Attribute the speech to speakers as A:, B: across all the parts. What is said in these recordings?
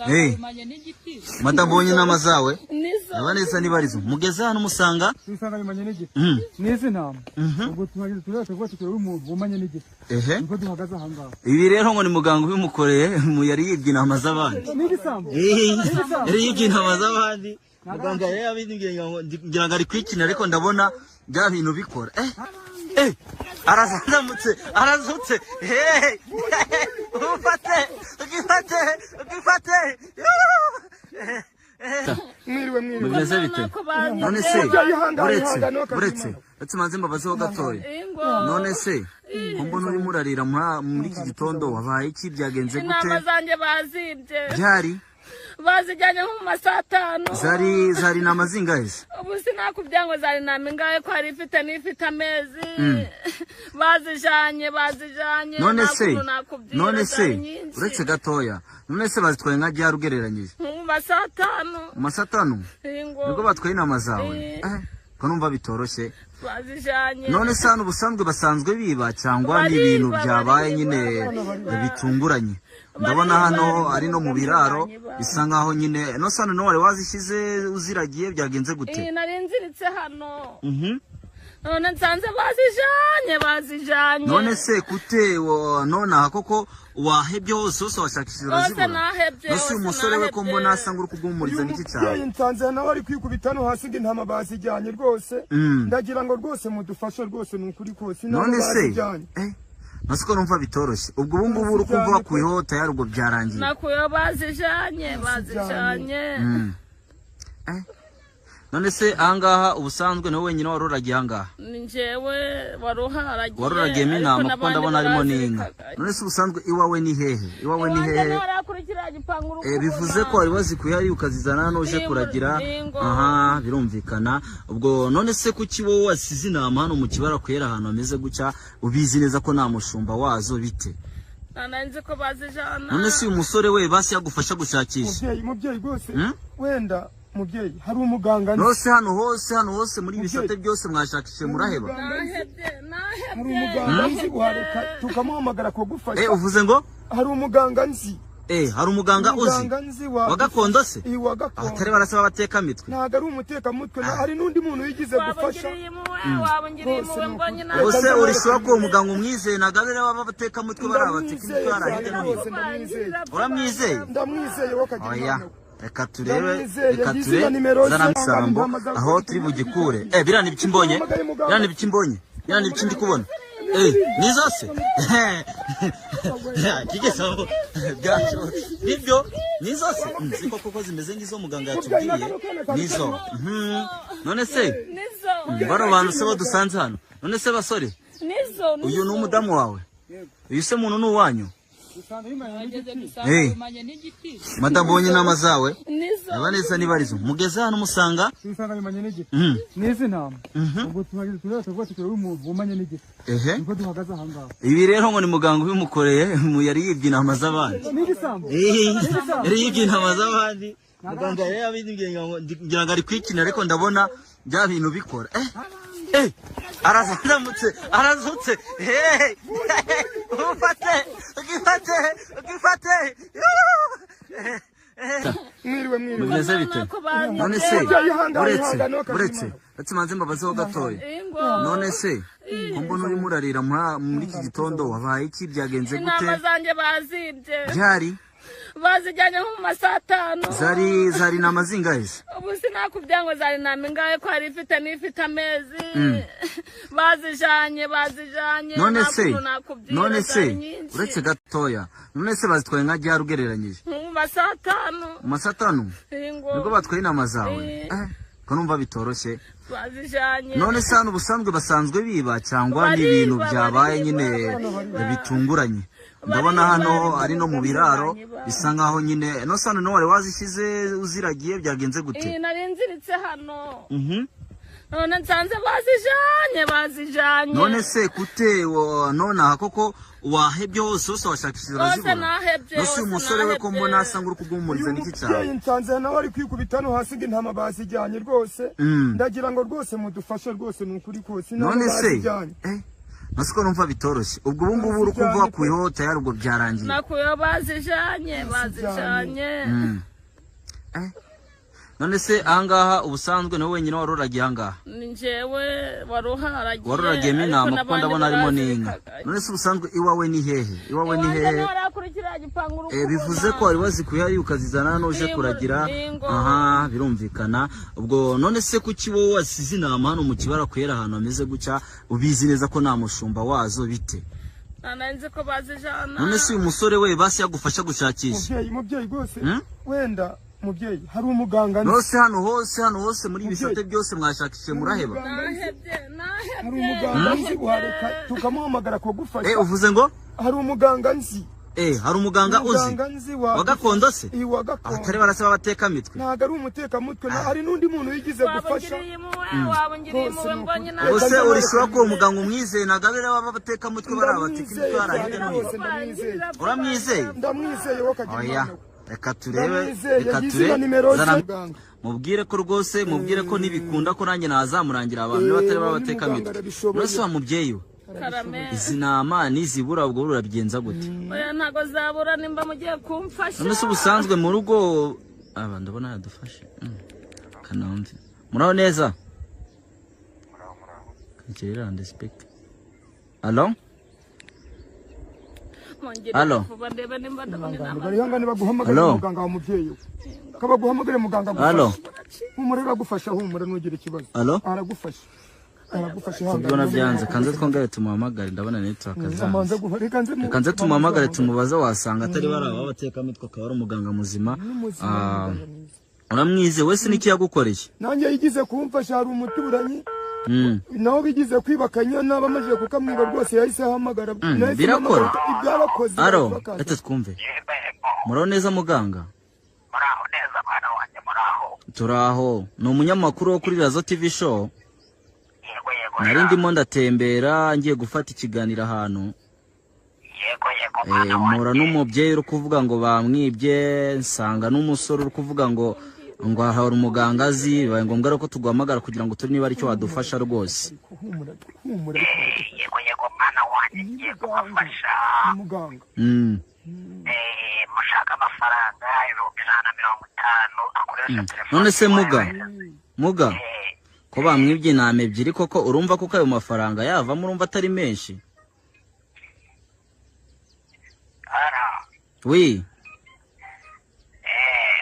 A: Hey. Madamu, mbonye intama zawe. Reba neza niba arizo. Mugeze hano musanga
B: Usanga bimanye n'igiti. N'izi ntama. Ubwo tuhageze tureba, tuvuga tuti umuntu wumanye n'igiti. Niko duhagaze aha ngaha.
A: Ibi rero ngo ni muganga ubimukoreye, mu yari yibye intama z'abandi.
B: N'igisambo.
A: Yari yibye intama z'abandi. Muganga rero yabimbwiye ngo ngira ngo ari kwikina, ariko ndabona bya bintu bikora. Arazamutse, arazutse. Hey! Ufate, ugifate, ugifate.
C: Mwiriwe, mwiriwe.
A: Bimeze bite? None se
C: Ihangane,
A: uretse
C: ihangane, wakazimana.
A: uretse manze mbabazeho gatoya. None se ko mbona urimo urarira muri iki gitondo, wabaye iki? Byagenze gute?
D: Intama zanjye bazibye.
A: Byari
D: Bazijyanye nko mu ma saa 5.
A: Zari intama zingahe se?
D: Ubu sinakubwira ngo zari intama ingahe, ko hari ifite n'ifite amezi. Bazijanye, bazijanye.
A: None
D: Nta
A: se
D: kuntu nakubwira,
A: none se
D: zari nyinshi.
A: Uretse gatoya, none se bazitwaye nka ryari ugereranyije?
D: Nko mu ma saa 5.
A: Mu ma saa 5
D: Ingo.
A: nibwo batwaye intama zawe?
D: Eh.
A: Ko numva bitoroshye.
D: Bazijanye.
A: None se hano ubusanzwe basanzwe biba, cyangwa ni
D: Bariba,
A: ibintu byabaye
D: bariba,
A: nyine
D: bariba.
A: bitunguranye? Ndabona hano ari no mu biraro, bisa nkaho nyine no se hano wari wazishyize uziragiye, byagenze gute?
D: Iyi nari nziritse hano. None nsanze bazijanye, bazijanye.
A: None se kute none aha koko wahebye hose hose, washakishije
D: Hose
A: urazibura?
D: nahebye,
A: None se uyu
D: hose
A: musore we ko
D: nahebye.
A: mbona asa nk'uri kugumuriza, n'iki cyawe?
C: Umubyeyi nsanze nawe ari kwikubita no hasi ngo intama bazijyanye rwose. Ndagira ngo rwose mudufashe rwose, ni ukuri kose intama
A: None se
C: bazijyanye.
A: None se ko numva bitoroshye, ubwo ubu ngubu uri kumva wakuyeho tayari, ubwo byarangiye?
D: Nakuyeho, bazijanye, bazijanye.
A: None se ahangaha ubusanzwe niwe wenyine wari uragiye ahangaha?
D: Ni njyewe wari uharagiye.
A: Wari uragiyemo
D: Ariko
A: intama, kuko
D: n'abandi
A: ndabona harimo n'inka.
D: barazirikaga.
A: None se ubusanzwe iwawe ni hehe? Iwawe ni
D: Iwanjye
A: hehe?
D: niho harakurikira igipangu uri
A: Bivuze
D: kubona.
A: ko wari wazikuye hariya ukazizana hano uje kuragira.
D: Ingo.
A: Aha birumvikana. Ubwo none se kuki wowe wasize intama hano mu kibara kwera, ahantu hameze gutya, ubizi neza ko nta mushumba wazo, bite?
D: Nari nzi ko bazijana.
A: None se uyu musore we basi yagufasha gushakisha?
C: Mubyeyi, mubyeyi rwose.
A: Hmm?
C: Wenda mubyeyi hari umuganga nzi.
A: None se hano hose, hano hose muri
C: Mubyeyi.
A: ibisate byose mwashakishije muraheba?
D: Nahebye,
C: Hari
D: nahebye.
C: umuganga nzi, guhareka tukamuhamagara kugufasha.
A: Uvuze ngo?
C: Hari umuganga nzi.
A: Hari umuganga uzi?
C: Umuganga nzi wa
A: Wa gakondo se?
C: Iyi wa gakondo.
A: Abatari barasaba abatekamitwe.
C: Ntabwo ari umutekamutwe, hari n'undi muntu wigize
D: Waba
C: gufasha.
D: ungiriye impuhwe, waba ungiriye
C: Rwose
D: impuhwe,
C: ni
D: mbonye
C: ukuri.
D: nawe.
A: Ubuse urishyura ko uwo muganga umwizeye? Ntabwo abe rero abatekamutwe bari abatekamutwe
C: Ndamwizeye
A: bari hirya
C: cyane
A: no hino.
C: rwose, ndamwizeye.
A: Uramwizeye?
C: Ndamwizeye wowe kagira
A: Oya.
C: imana.
A: Reka turebe.
C: Ndamwizeye,
A: Reka
C: ngizi
A: turebe.
C: na nimero ze,
A: Zana misambo
C: intama zawe.
A: aho turi bugikure. Biriya ni ibiki mbonye? Biriya ni ibiki mbonye? Biriya ni ibiki ndi kubona? Nizo se kigesambo byashobotse nibyo, nizo se? Siko koko zimeze nk'izo muganga yatubwiye, nizo. None se
D: Nizo.
A: bano bantu se badusanze hano, none se basore,
D: Nizo.
A: uyu ni umudamu wawe, uyu se muntu ni uwanyu?
B: Usanga bimanye n'igiti.
A: Hey. Madamu, mbonye intama zawe.
D: Nizo.
A: Reba neza niba arizo. Mugeze hano musanga
B: Usanga bimanye n'igiti. N'izi ntama. Ubwo tuhageze tureba, tuvuga tuti umuntu wumanye n'igiti. Niko duhagaze aha ngaha.
A: Ibi rero ngo ni muganga ubimukoreye, mu yari yibye intama z'abandi.
B: N'igisambo.
A: Yari yibye intama z'abandi. Muganga rero yabimbwiye ngo ngira ngo ari kwikina, ariko ndabona bya bintu bikora. Arazamutse, arazutse. Hey! Ufate, ugifate, ugifate.
C: Mwiriwe, mwiriwe.
A: Bimeze bite? None se
C: Mubyeyi, ihangane,
A: uretse
C: ihangane, wakazimana.
A: uretse manze mbabazeho gatoya.
D: Ingo.
A: None se ko mbona urimo urarira muri iki gitondo, wabaye iki? Byagenze gute?
D: Intama zanjye bazibye.
A: Byari
D: Bazijyanye nko mu ma saa 5.
A: Zari intama zingahe se?
D: Ubu sinakubwira ngo zari intama ingahe, ko hari ifite n'ifite amezi. Bazijanye, bazijanye.
A: None
D: Nta
A: se
D: kuntu nakubwira,
A: none se
D: zari nyinshi.
A: Uretse gatoya, none se bazitwaye nka ryari ugereranyije?
D: Nko mu ma saa 5.
A: Mu ma saa 5
D: Ingo.
A: nibwo batwaye intama zawe?
D: Eh.
A: Ko numva bitoroshye.
D: Bazijanye.
A: None se hano ubusanzwe basanzwe biba, cyangwa ni
D: Bariba,
A: ibintu byabaye
D: bariba,
A: nyine
D: bariba.
A: bitunguranye? Ndabona
D: Bariba,
A: hano ari no mu biraro,
D: bariba.
A: bisa nkaho nyine no se hano wari wazishyize uziragiye, byagenze gute?
D: Iyi nari nziritse hano. None nsanze bazijanye, bazijanye.
A: None se kute none aha koko wahebye hose hose, washakishije
D: Hose
A: urazibura?
D: nahebye,
A: None se uyu
D: hose
A: musore we ko
D: nahebye.
A: mbona asa nk'uri kugumuriza, n'iki
C: Mubyeyi
A: cyawe?
C: nsanze nawe ari kwikubita no hasi ngo intama bazijyanye rwose. Ndagira ngo rwose mudufashe rwose, ni ukuri kose intama
A: None se
C: bazijyanye.
A: Nasi ko numva bitoroshye. Ubwo ubu ngubu uri kumva wakuyeho tayari, ubwo byarangiye.
D: Nakuyeho, bazijanye, bazijanye.
A: None se ahangaha ubusanzwe niwe wenyine waruragiye ahangaha?
D: Ni njyewe wari uharagiye.
A: Waruragiyemo
D: ariko
A: intama, kuko
D: n'abandi
A: ndabona harimo n'inka.
D: barazirikaga.
A: None se ubusanzwe iwawe ni hehe? Iwawe ni
D: Iwanjye
A: hehe?
D: niho harakurikira igipangu uri
A: Eh, bivuze
D: kubona.
A: ko wari wazikuye hariya ukazizana hano uje kuragira.
D: Ingo.
A: Aha birumvikana. Ubwo none se kuki wowe wasize intama hano mu kibara kwera, ahantu hameze gutya, ubizi neza ko nta mushumba wazo, bite?
D: Nta nzi ko bazijana.
A: None se uyu musore we basi yagufasha gushakisha?
C: Mubyeyi, mubyeyi rwose,
A: Hmm?
C: wenda mubyeyi hari umuganga nzi.
A: Nose hano hose muri ibi bisate byose mwashakishije muraheba?
D: Nahebye,
C: Hari
D: nahebye.
C: umuganga nzi, wareka tukamuhamagara kugufasha.
A: Eh, uvuze ngo?
C: Hari umuganga nzi.
A: Eh, hari umuganga uzi?
C: Umuganga nzi wa
A: Wa gakondo se?
C: Eh, wa gakondo.
A: Abatari barasaba abatekamitwe.
C: Ntabwo ari umutekamutwe, hari n'undi muntu wigize gufasha.
D: Wabungiriye impuhwe, wabungiriye
C: Rwose
D: impuhwe,
C: ni
D: mbonye
C: ukuri.
D: nawe.
A: Ubwo se urishura ko uwo muganga umwizeye? Ntabwo baba abatekamutwe bari abatekamutwe bari hirya no hino.
C: Rwose ndamwizeye.
A: Uramwizeye?
C: Ndamwizeye, wowe kagira
A: Oya,
C: Imana we.
A: reka turebe.
C: Ndamwizeye,
A: Reka
C: yagize
A: turebe.
C: na nimero ze.
A: Zana mubwire ko rwose, mubwire ko nibikunda ko nanjye nazamurangira abantu niba batari
C: Eh,
A: babatekamitwe.
C: muganga arabishoboye.
A: None se wa mubyeyi we,
D: Karame.
A: izi nama nizibura ubwo urabigenza gute?
D: Oya, ntago zabura nimba mugiye kumfasha.
A: None se ubusanzwe mu rugo aba ndabona yadufashe. Kanamve muraho neza. Kankirira and speak. Allo?
D: Mungirire
A: Allo?
D: vuba ndebe nimba ndabona inama.
C: Barihangane baguhamagare
A: Hello?
C: muganga wa mubyeyi we. Kabaguhamagare muganga
A: Allo?
C: agufasha. Humura, aragufasha, humura ntugire ikibazo.
A: Allo?
C: Aragufasha. Aragufasha.
A: Kubona byanze, kanze twongere tumuhamagare, ndabona network
C: Amanza
A: zanze.
C: guha, reka nze
A: Reka nze tumuhamagare tumubaze, wasanga atari bari aba batekamutwe akaba ari umuganga muzima.
C: Muzima,
A: Ah,
C: muganga mwiza.
A: Uramwize wese niki yagukoreye?
C: Nanjye yigize kumfasha, hari umuturanyi naho bigize kwiba akanyana, bamajije kukamwiba rwose yahise ahamagara. Nahise
A: Birakora?
C: mpamagara ibyabakoze
A: Aro,
C: bakaza.
A: reka twumve. Muraho neza muganga?
E: Muraho neza mwana wanjye, muraho.
A: Turaho. Ni umunyamakuru wo kuri Razo TV show.
E: Yego yego.
A: Nari ndimo ndatembera ngiye gufata ikiganiro ahantu.
E: Yego yego.
A: Eh,
E: Mwana
A: mpura
E: wanjye.
A: n'umubyeyi uri kuvuga ngo bamwibye, nsanga n'umusore uri kuvuga ngo hari umuganga azi, bibaye ngombwa rero ko tuguhamagara kugira ngo turi niba aricyo wadufasha rwose.
C: Humura, humura.
E: Yego yego mwana wanjye, ngiye kubafasha.
C: Ni muganga.
E: Mushaka amafaranga 150,000 akoresha telefone.
A: None se muga ko bamwibye intama ebyiri koko, urumva koko ayo mafaranga yavamo, urumva atari menshi?
E: Ara.
A: Wi.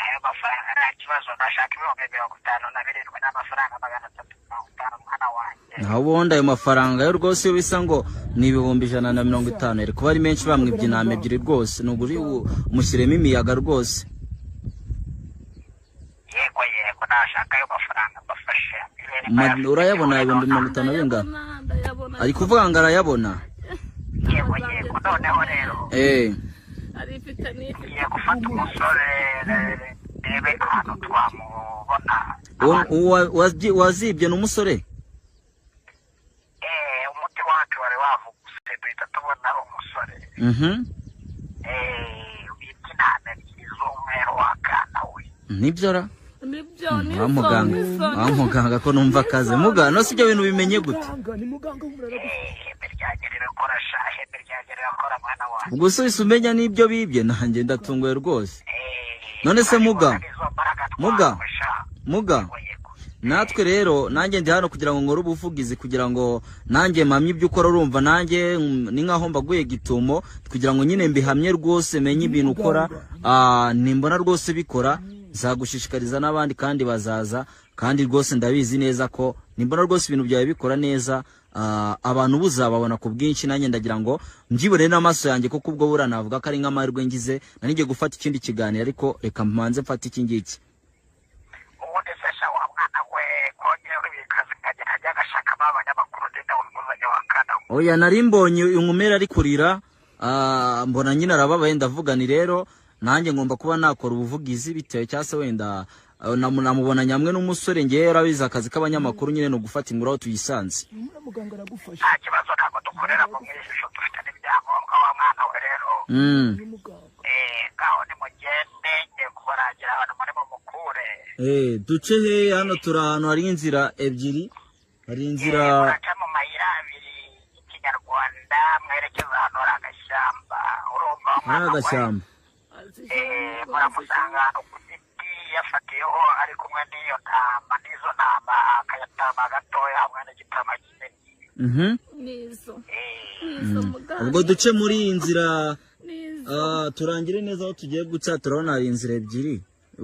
E: Ayo mafaranga nta kibazo, ndashaka 57,000 n'amafaranga 350 mwana wanjye.
A: Naho ubundi ayo mafaranga yo rwose iyo bisa ngo ni 150,000 yari kuba ari menshi, bamwibye intama ebyiri rwose ni uguri umushyiremo imiyaga rwose.
E: Yego yego, nashaka ayo mafaranga mbafashe.
A: Urayabona 50,000 bingana?
D: Ndayabona, ndayabona.
A: Ari kuvuga ngo arayabona.
E: Yego yego, noneho rero
D: Arifite n'ifite.
E: ngiye gufata umusore, rebe ahantu twamubona.
A: Wazibye ni umusore?
E: Umuti wacu wari wavuguse duhita tubona umusore. Wibye intama ebyiri z'umweru wakana we.
A: Nibyo ra?
D: Nibyo,
A: Wa
D: nizo,
A: muganga,
D: nizo.
A: wa muganga ko numva akaze muga, no si ibyo bintu bimenye gute?
C: Muganga, ni muganga, humura, aragufasha.
E: Ihembe ryanjye rirakora sha, ihembe ryanjye rirakora mwana wanjye.
A: Ubwo se uhise umenya n'ibyo bibye? Nanjye ndatunguwe rwose. None se muga,
E: Izo mbaraga
A: muga,
E: twagusha.
A: Muga,
E: Yego yego.
A: Natwe rero nanjye ndi hano kugira ngo nkore ubuvugizi, kugira ngo nanjye mpamye ibyo ukora, urumva nanjye ni nkaho mbaguye gitumo kugira ngo nyine mbihamye rwose, menye ibintu ukora. Nimbona rwose bikora nzagushishikariza n'abandi kandi bazaza, kandi rwose ndabizi neza ko nimbona rwose ibintu byawe bikora neza, abantu buzababona ku bwinshi. Nanjye ndagira ngo mbyibonere n'amaso yanjye, kuko ubwo buriya navuga ko ari nk'amahirwe ngize. Nari ngiye gufata ikindi kiganiro ariko reka mbanze mfate iki ngiki.
E: Ubundi se sha wa mwana we, kongera ibikazi nkajya ajya agashakamo abanyamakuru, ndende umuzanye wa kana we.
A: Oya, nari mbonye uyu nkumera ari kurira, mbona nyine arababaye, ndavuga ni rero nanjye ngomba kuba nakora ubuvugizi bitewe cyangwa se wenda namubona nyamwe n'umusore. Ngewe yarabizi akazi k'abanyamakuru nyine ni ugufata inkuru aho tuyisanze.
C: Humura, muganga aragufasha.
E: Nta kibazo, ntabwo dukorera mu mwihisho, dufite n'ibyangombwa wa mwana we rero.
C: Ni muganga.
E: Ngaho nimugende, ngiye kubarangira ahantu muri mumukure.
A: Eh, duce he? Hano turi ahantu hari inzira ebyiri, hari inzira
E: Muraca mu mayira abiri y'ikinyarwanda.
A: Hari agashyamba.
E: Muramusanga ahantu ku giti yafatiyeho ari kumwe n'iyo ntama, n'izo ntama, akayatama gatoya hamwe n'igitama kinini.
D: Nizo nizo muganga.
A: Ubwo duce muri iyi nzira,
D: Nizo.
A: turangire neza aho tugiye guca. Turabona hari inzira ebyiri,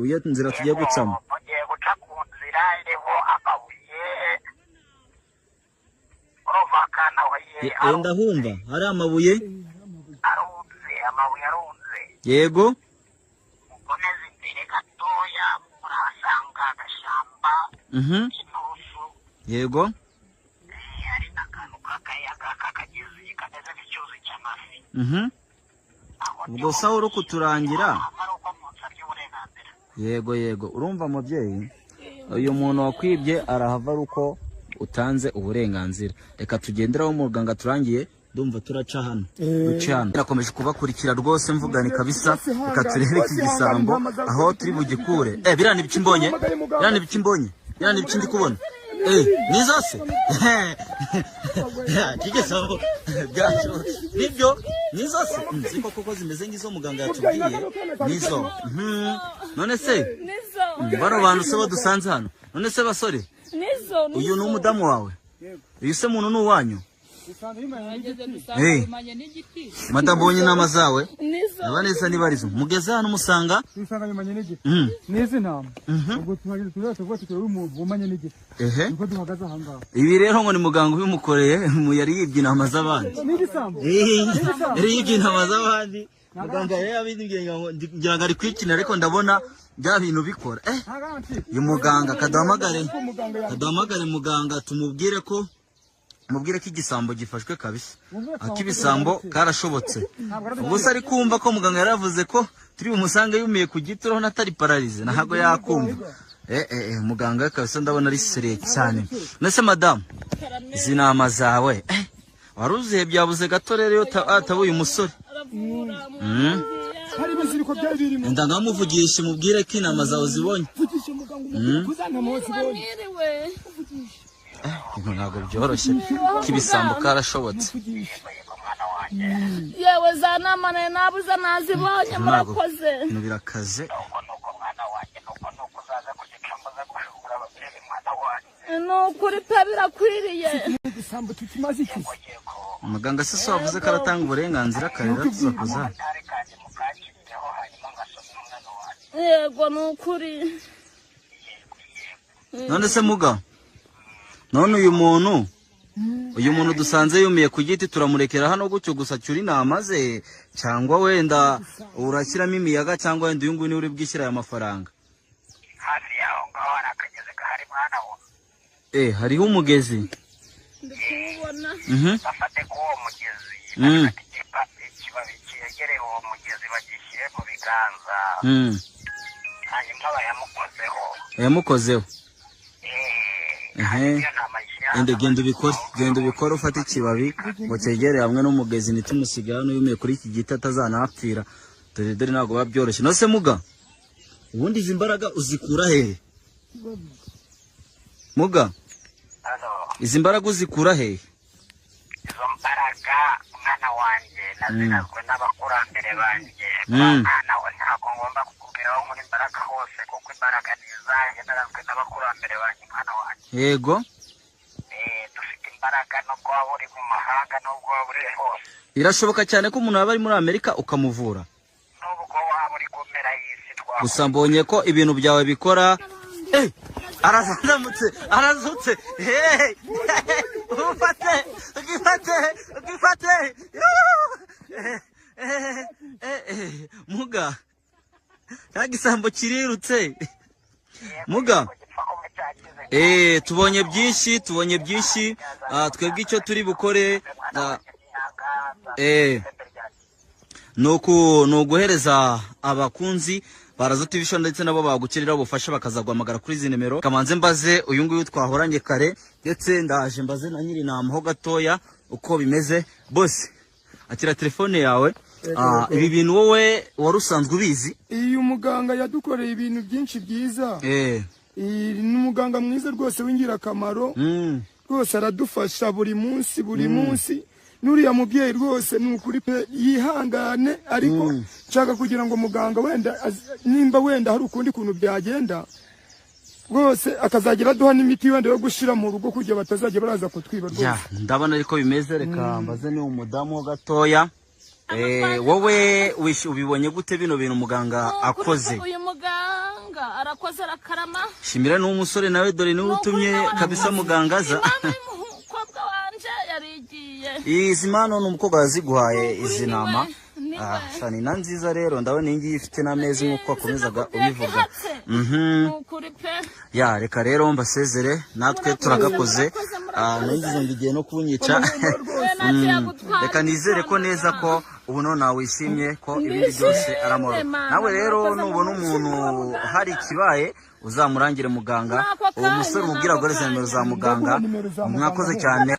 A: iyo nzira tugiye gucamo.
E: Mugiye guca ku nzira iriho amabuye, urumva akana we?
A: Ndahumva hari amabuye.
E: Arunze, amabuye arunze.
A: Yego.
E: Mukomeze imbere gatoya murahasanga agashyamba k'inturusu.
A: Yego.
E: Hari n'akantu k'akayaga k'akagezi kameze nk'icyuzi cy'amafi.
A: Ubwo sawa uri kuturangira.
E: Ari uko munsabye uburenganzira.
A: Yego yego, urumva mubyeyi, uyu muntu wakwibye arahava ari uko utanze uburenganzira. Reka tugendere aho muganga turangiye, ndumva turaca hano, duce hano. Nakomeje kubakurikira rwose, mvugane kabisa. Reka turebe iki gisambo aho turi bugikure. Biriya ni ibiki mbonye? Biriya ni ibiki mbonye? Biriya ni ibiki ndi kubona? Nizo se iki gisambo byashobotse nibyo? Nizo se? Siko koko zimeze nk'izo muganga yatubwiye, nizo. None se
D: Nizo.
A: Bano bantu se badusanze hano? None se basore,
D: Nizo.
A: uyu ni umudamu wawe? Uyu se muntu ni uwanyu? Madamu, ubonye inama zawe?
D: Nizo.
A: Aba neza niba arizo mugeze hano umusanga.
B: Dusanga yumanye n'igiti. N'izi ntama. Ubwo tuhageze tureba tuvuga tuti uyu muntu wumanye n'igiti. Niko duhagaze aha ngaha.
A: Ibi rero ngo ni muganga ubimukoreye, yari yibye intama z'abandi.
B: N'igisambo.
A: Yari yibye intama z'abandi. Muganga yari yabimbwiye ngo ngira ngo ari kwikinira, ariko ndabona bya bintu bikora. Uyu muganga kaduhamagare, kaduhamagare muganga tumubwire ko igisambo gifashwe kabisa. Akibisambo karashobotse. Ubwo se ari kumva ko muganga yaravuze ko turi bumusange yumiye ku giti, urabona atari pararize, ntago yakumva. Muganga kabisa ndabona ari seriye cyane. Nese madamu, izi nama zawe wari uzihe? Byabuze gato rero iyo atabuye umusore.
C: Hari ibiziriko byari birimo.
A: Ndangamuvugisha mubwire ko inama zawe zibonye.
C: Vugisha muganga umubwire ko za ntama zibonye.
A: Ibintu ntabwo byoroshye, k'ibisambo karashobotse.
D: Yewe, za nama nayo nabuze, nazibonye, murakoze.
A: Ibintu birakaze.
D: Ni ukuri pe, birakwiriye.
C: Igisambo tukimaze iki?
A: Muganga se so wavuze ko aratanga uburenganzira karera tuzakoza.
D: Yego, ni ukuri.
A: None se muga, none uyu muntu dusanze yumiye ku giti turamurekera hano gutyo gusa cyura intama ze, cyangwa wenda urashyiramo imiyaga, cyangwa wenda uyu nguyu niwe uri bwishyira aya mafaranga?
E: Hafi yaho ngaho hari akagezi gahari mwana we.
A: Hariho umugezi.
D: Ndi kuwubona.
E: Bafate ku uwo mugezi, bafate ikibabi cyegereye uwo mugezi bagishyire mu biganza, hanyuma bayamukozeho.
A: Yamukozeho. Genda ubikore, genda ubikore, ufate ikibabi ngo cyegere hamwe n'umugezi, ntitumusiga hano yumiye kuri iki giti atazanahapfira. Dore dore ntabwo biba byoroshye. Nose muga, ubundi izi mbaraga uzikura hehe? Muga, izi mbaraga uzikura hehe?
E: Izo mbaraga mwana wanjye nazinazwe n'abakurambere banjye. Mwana we, ntabwo ngomba kukubwira aho nkura imbaraga hose, kuko imbaraga ni izanjye, narazwe n'abakurambere banjye mwana wanjye.
A: Yego.
E: Dufite imbaraga nubwo waba uri mu mahanga, nubwo waba uri hose.
A: Birashoboka cyane ko umuntu yaba ari muri Amerika ukamuvura.
E: Nubwo waba uri ku mpera y'isi twakora.
A: Gusa mbonye ko ibintu byawe bikora. Arazamutse, arazutse. Ufate, ugifate, ugifate. Muga, nta gisambo kirirutse. Muga, tubonye byinshi, tubonye byinshi. Twebwe icyo turi bukore ni uguhereza abakunzi Baraza TV Show ndetse nabo bagukenera ubufasha bakazaguhamagara kuri izi nimero. Kamanze mbaze uyu nguyu twahoranye kare, ndetse ndaje mbaze na nyiri nama ho gatoya uko bimeze. Bose akira telefone yawe. Ibi bintu wowe wari usanzwe ubizi?
C: Iyo muganga yadukoreye ibintu byinshi byiza. Ni umuganga mwiza rwose w'ingirakamaro. Rwose aradufasha buri munsi, buri munsi. N'uriya mubyeyi rwose, ni ukuri pe, yihangane. Ariko nshaka kugira ngo muganga wenda nimba wenda hari ukundi kuntu byagenda rwose, akazagira aduha n'imiti wenda yo gushyira mu rugo kugira batazajya baraza kutwiba
A: Ya,
C: rwose.
A: ndabona ariko bimeze. Reka mbaze ni umudamu ho gatoya. Wowe ubibonye gute bino bintu muganga akoze?
D: Uyu muganga arakoze, arakarama.
A: Shimira n'uwo musore nawe, dore niwe utumye kabisa muganga aza.
D: Impamvu y'umukobwa wanje yarigiye.
A: Izi mpano ni umukobwa yaziguhaye izi
D: Niwe,
A: ntama?
D: Niwe.
A: Ah, sha, ni na nziza rero. Ndabona iyi ngiyi ifite n'amezi nk'uko wakomezaga ubivuga.
D: Ni ukuri pe.
A: Ya, reka rero mbasezere, natwe
D: Murakoze,
A: turagakoze.
D: murakoze,
A: Ah,
D: murakoze.
A: nagize ngo igiye no kunyica.
D: We ntacyo yagutwara.
A: Reka nizere ko neza ko ubu none wishimye, ko ibindi byose ari amahoro.
D: Ndishimye,
A: Nawe rero
D: murakoze,
A: nubona
D: murakoze,
A: umuntu
D: muganga.
A: hari ikibaye, uzamurangire muganga.
D: N'ako
A: Uwo musore
D: kanya,
A: umubwira
D: n'ako
A: aguhereze nimero za
D: kanya.
A: muganga.
C: Ndaguha nimero za muganga.
A: Mwakoze cyane.